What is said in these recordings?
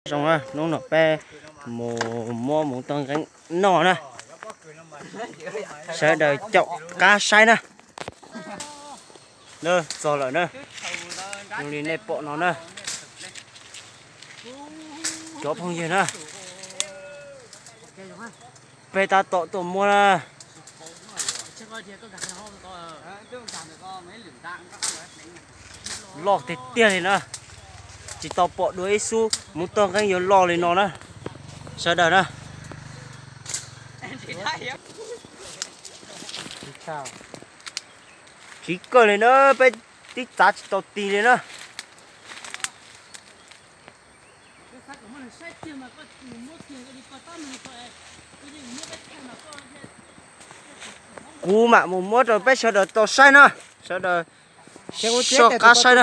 Zoo na, hnub no peb mus muab mus toj nqeeb noj na. Sawv daws caum qab saib na. Na, txog lawm na. Zoo li nej pom no na. Cov phooj ywg na, peb tab tom tuaj muab na. Loj tiag tiag li na. Tsis tau pom dua ib xub mus toj nqeeb yuav loj li no na. Sawv daws na. Chiv kawg li na, peb tib txav tsis tau tig li na. Kuv mam mus muab rau peb sawv daws tau saib na. Sawv daws soj qab saib na.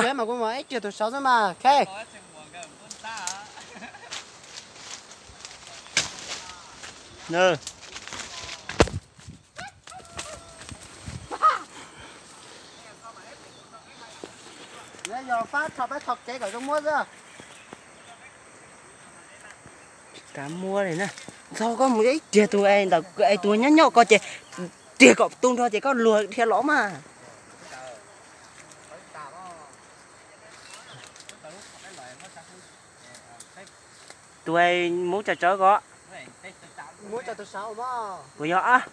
Yog fab tho peb tho kev kom zoo muab xwb. Kav muab li na. Ntxog koj mus ib riag tus es ntawm es tus nyob nyob koj ces riag kom tu nrho ces koj luag dhia los mas. Tus es muab tso tsawv ko. Kuv yog ab.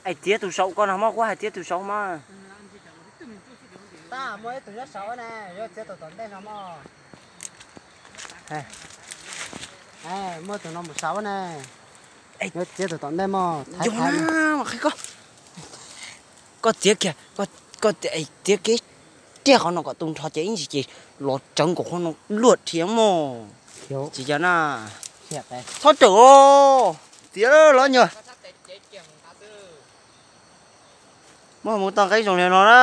Es txiav tus saum ko no mog, kuv hais txiav tus saum mog. Muaj ib tus nyob saum ne, yuav txiav tus tom ntej no mog. Muaj tus no mus saum ne, yuav txiav tus tom ntej mog. Qhib koj, koj txiav kiag, koj txiav kiag riag qhov no kom tu nrho ces ib ntsis ces los tsawv nkaus qhov no luaj dhia mog. Tsis yog na. Txhob rawm os, txiav los nyuag. Muab mus toj nqeeb zoo li no na.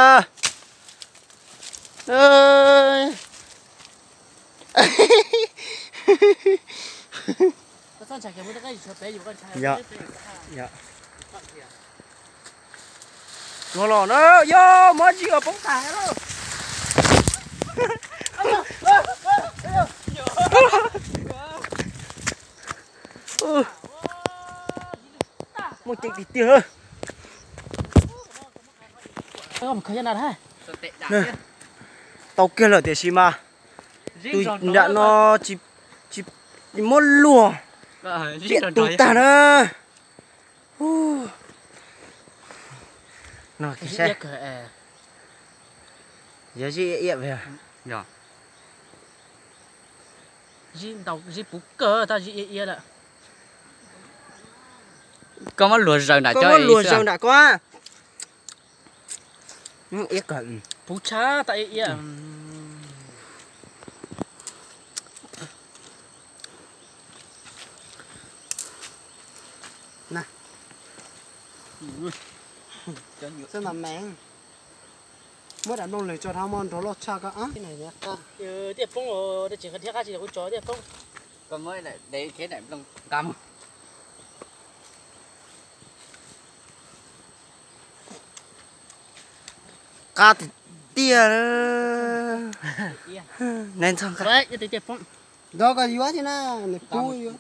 Tuag los na, yog muab tsis ua poob tas lawm. Muaj ceem tiag tiag. Tau kiag lawm tiam sis mas tus nram no tsis muab luag, piam tus tag na. Yog zij iab iab, zij puv kawg tab zij iab iab lawm. Koj muab luag zaws nram, koj muab luag zaws nram ko. Puv tshab tas iab iab. Muab daim nplooj lwg tso dhau mog, nrov loj tshaj ko. Tiaj poob, tsis qab tsis kuv tso tiaj poob. Qab tiag tiag. Nws ntxog qab. Nrog koj yuav thiab na, nws pub yuav.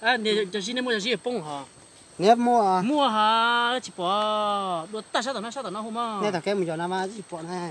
Cov zib nej muaj cov zib poob hos? Neb muaj. Muaj hos, tsis pom. Dua tag sab tom no, sab tom no hu mog. Nej tom kev mus yos no mas tsis pom na.